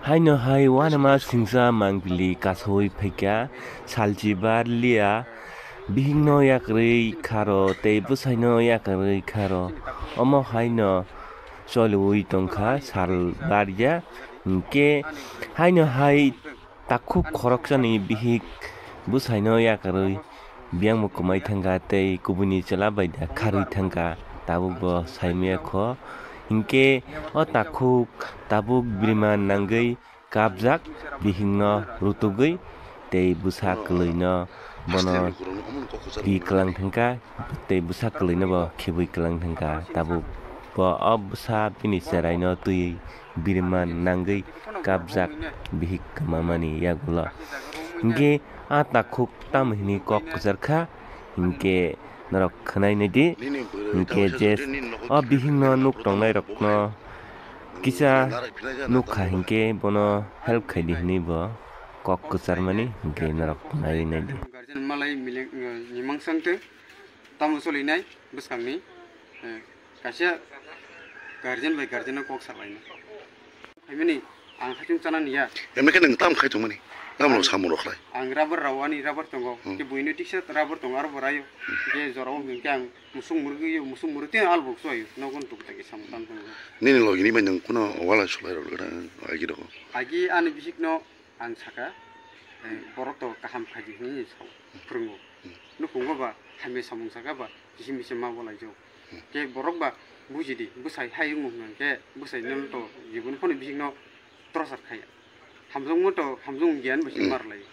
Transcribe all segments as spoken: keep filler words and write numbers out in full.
Haino hai uanama singsa mangpili kasaui phaikha, salchi bar liya, bihikno yakarwi kharo tei bwsaino yakarwi kharo. Omo haino choliui tongkha sal barya, hinkhe haino hai takhuk khoroksani bihik bwsaino yakarwi biyangbo kwmai thangkha tei kubuini chwla bai da kharwi thangkha, tabuk bo saimaya kho. Hinkhe o takhuk tabuk birman nangwi kapjak, bihikno rutugwi tei bwsa kwlwino bono ri kwlang thangkha tei bwsa kwlwino bo khibwi kwlang thangkha. Tabuk bo o bwsa bini cheraino twiwi birman nangwi kapjak bihik kwmamani yagulo. Hinkhe a takhuk tamo hinwi kok kwchar kha, hinkhe norok khwnai naidi. Hinkhe je o bihikno nuk tongnai rokno kisa nuk kha, hinkhe bono help khaidi hinwi bo kok kwcharmani, hinkhe norok khwnai naidi. Guardian malai mileng, eh, nyimang sangte tamo solinai bwskangni, eh, kaisa guardian bai guardian no kok salaina. Phaimani ang hachung chana niya. Emne khe nwng tam khai tongmani? Tamrok samung rok khlai. Ang rubber rao ani rubber tongo. Hmm. Ke buino tiksa rubber tongo aro borayo. Hmm. Ke jorao hwnkhe ang musung murgwi yo, musung murgwi tei albo suayo. Nogon tuk taki samung tam tongo. Nini logi ni bai nwng kuno wala sulai rok gana agi rok. Agi ani bisik no ang saka, eh, borok to kaham khaidi hinwi sao, phwrwngo. Hmm. Nukhungo ba hamya samung saka ba kisim kisim ma bolai jao. Hmm. Ke borok ba bujidi, bwsai hai wngmo hwnkhe bwsai no to jibon phano bising no torchar khaya. Hamjwngmo to hamjwng giyan bai se Hmm. marlai.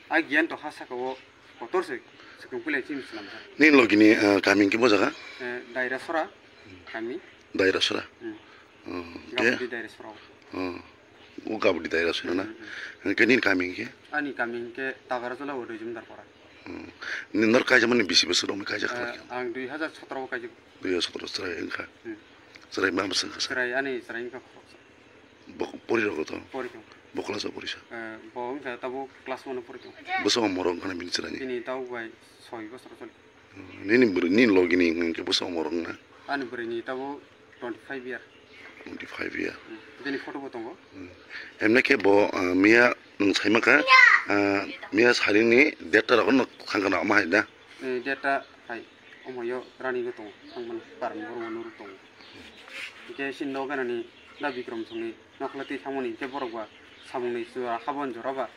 A giyan to ha saka o kotor se swkang puilai chini swnamjak. Nini logi ni, eh, kami hwnkhe bo jaga? Eh, Daira Sora kami. Daira Sora? Hmm. Oh, ke? Gabudi Daira Sora. Oh. O Gabudi Daira Sora na? Hmm, hmm. Hwnkhe nini kami hwnkhe? Ani kami hwnkhe Tagarjala o Rijumdar Pora. Hmm. Nini nor kaijak mani bisi bosor romwi kaijak khlai khe? Eh, ang dui hazar sotro o kaijak. Dui hazar sotro chwrai wngkha. Hmm. Chwrai ma bwswk wngkha sa? Chwrai ani chwrai wngkha khoroksa. Bo pori rok to? Pori tong. Bo class o pori sa? Eh, bo wngkha tabo class one o pori tong. Bwswk o morok wngkha na bini chwraini? Bini tabuk bai soi bosor choli. Hmm. Nini bwrwi, nini logi ni hwnkhe bwswk o morok wngna? Ani bwrwi ni tabuk twenty five year. Twenty five year. Hmm. Bini photo bo tongo. Hmm. Emne khe bo, ah, miya nwng saima kha, ah, miya salingni date ta rok no thang khna omo hai da? Eh, date ta hai omo yo running o tongo, thangmani parni borok no nurwi tongo. Hwnkhe chini nok ganani da Bikram songni nokla twi thangmani hwnkhe borok ba samungni jora habon jora ba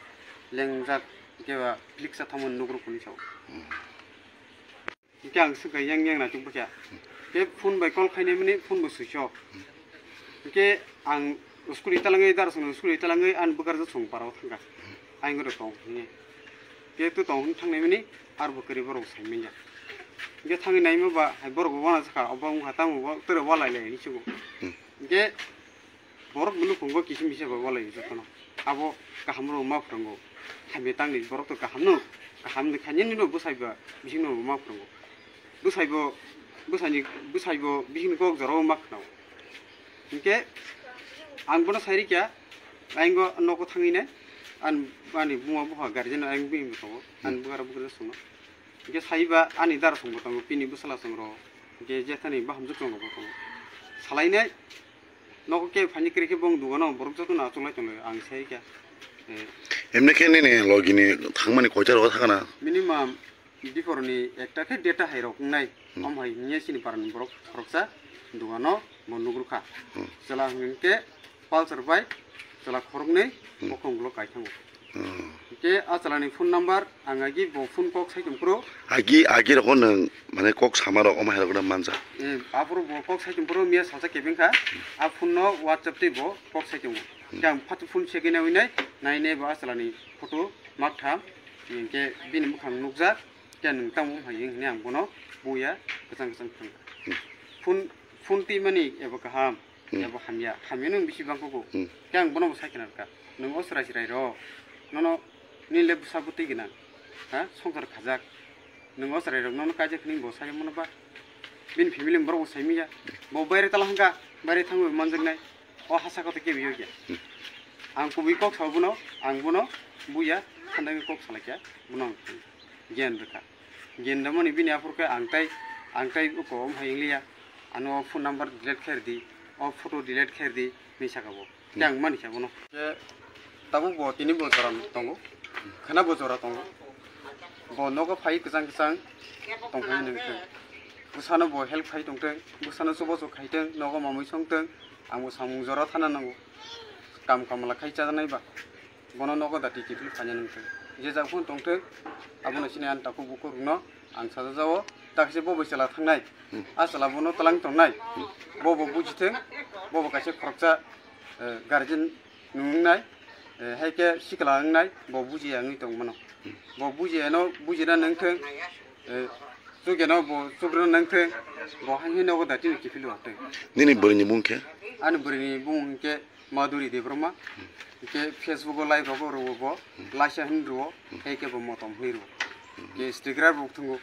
lengjak hwnkhe ba phliksa thangmani nugruk hwnwi sao. Hmm. Hwnkhe ang swkha yang yang naituk bwkha. Khe phone bai call khainai mani phone bo switch off. Hwnkhe ang scooty talangwi darasongno scooty talangwi ani bwkarjak song parao thangkha. Ayang oro tong hwnwi. Khe tu tong hwn thangnai mani aro bo kwrwi borok sai manya. Hwnkhe thangwi naima ba hai borok bo wana jakha obo wngkha tamo bo twrwk walai lai hinwi sugo. Hmm. Hwnkhe borok bo nukhungo kisim bisa bai walai jotono. Abo kaham rok ma phwrwngo. Hamya tangni borok to kaham no, kaham ni khainani no bwsai ba bising no ma phwrwngo. Bwsai bo, bwsai ni, bwsai bo bising ni kok jorao ma khwnao. Hinkhe ang bono sai rikya, ang bo nogo thangwi nai, an, ani buma bupha guardian ang bini bo tongo, ani bwkha rok bwkha rok songno. Hinkhe sai ba ani dara song bo tongo, bini bwsala song rok, hinkhe jethani bahamjwk song rok bo tongo. Salai nai, nogo khe phaini kwrwi khe bong dugano borok jotono achuk lai tongo, ang sai khe. Eh. Emne khe nini logi ni thangmani koita rogo thangna? Minimum biphor ni ekta khe deta hai rok wngnai. Hmm. Om hai hwnye chini parani borok khoroksa dugano bo nugrukha. Hmm. Chwla hwnkhe Pulsar bai chwla khoroknwi Hmm. bokhong ulo kai thango. Hmm. Hinkhe a chwlani phone number ang agi bo phone kok sai tongphuru. Agi, agi rokno nwng, mane, kok sama rok omo hai rokno manja. Eh, aphuru bo kok sai tongphuru miya salsa kebeng kha. A phone no WhatsApp tei bo kok sai tongo. Hmm. Khe ang phat phone check-in nai, nai, nai bo a chwlani photo mak tham. Hinkhe bini mwkhang nukjak. Khe nwng tamo hai hwnwi ang bono buya kwchang kwchang thangkha. Hmm. Phone, phone twi mani ebo kaham. Hmm. Ebo hamya, hamya nwng bisi bang koko. Hmm. Khe ang bono bo sai khna rwkha. Nwng o chwrai chwrai rok, nono nini le bwsa bwtwi gwnang, ha, songkar khajak. Nwng o chwrai rok nono kaijak hwnwi bo sai mano ba? Bini family borok bo sai manya. Bo baire tala hwnkha, baire thangwi manjaknai. O hasa kota kebiyokya. Hmm. Ang kubui kok sao bono, ang bono buya, thandagwi kok salaikya, bono ang gyan rwkha. Gyan rwmani bini aphuru khe ang tai, ang tai uko wng hai wngliya. Ano o phone number delete khair di, o photo delete khair di, hinwi saka bo. Yang mani khe bono. Khe tabuk bo tini bo jora tongo. Khana bo jora tongo. Bo nogo phai kwchang kwchang tongphai nang thung. Bwsano bo help khai tong thung. Bwsano chubachu khai thung. Nogo mamui song thung. Ang bo samung jora thana nango. Kam kamla khai chajaknai ba. Bono nogo dati kiphil phaina nang thung. Je jak phone tong thung. Abono sini ang takhuk bukhuk rwno ang sajajao. Takse bo bai chwla thangnai. A chwla bono twlang tongnai. Bo bo buji thung. Bo bo kaisa khoroksa, eh, guardian nungnai, eh, hai khe sikla wngnai, bo bujiya wngwi tong mano. Bo bujiyano bujina nang thung, eh, chukeno bo chukna nang thung, bo hai hino bo dati ni kiphil wak thung. Nini bwrwini mung khe? Ani bwrwini bung hwnkhe Madhuri Debbarma, hwnkhe Facebook o live rogo rwo bo, laisa hin rwo, hai khe bo motom hin rwo. Hwnkhe Instagram rok thungo,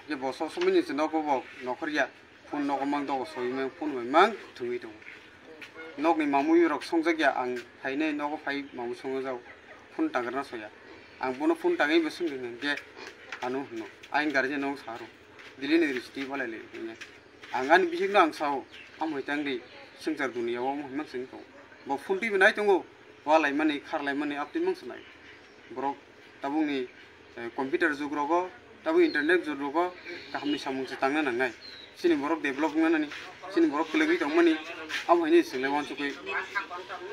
hwnkhe bo sob somoi ni se nogo bo nokhorya. Phone nogo mang dogo soi mang phone bai mang thwngwi tongo. Nokni mamui rok songjak ya ang phainai nogo phai mamui songjak phone tangrana soya. Ang bono phone tangwi bo swngwi hwnkhe ano hwno. Ayang guardian no saro. Dili ni risti balai le hwnya. Ang ani bisik no ang sao. Amhoi tangdi swngchar dunia o amhoi mang sing tongo. Bo phone twi bo nai tongo. Walaimani kharlaimani aptwi mang sanai. Borok tabukni, eh, computer jug rogo, tabuk internet jug rogo kahamni samung se tangna nangnai. Chini borok develop wngna nani, chini borok kwlwgwi tongmani, abo haino chwng lai uansukwi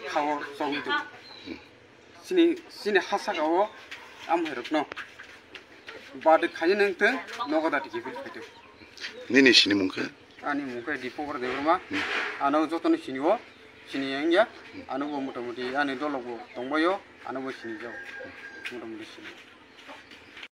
khao chogwi tongo. Chini, chini ha saka o amhairokno bade khaina nang thung, nogo dati kiphil khai thung. Nini sini mung khe? Ani mung khe Dipokor Debbarma. Hmm. Ano jotono sini o, sini yang ya. Hmm. Ano bo motamuti ani dolok bo tongbai o, ano bo sini jao. Motamuti sini.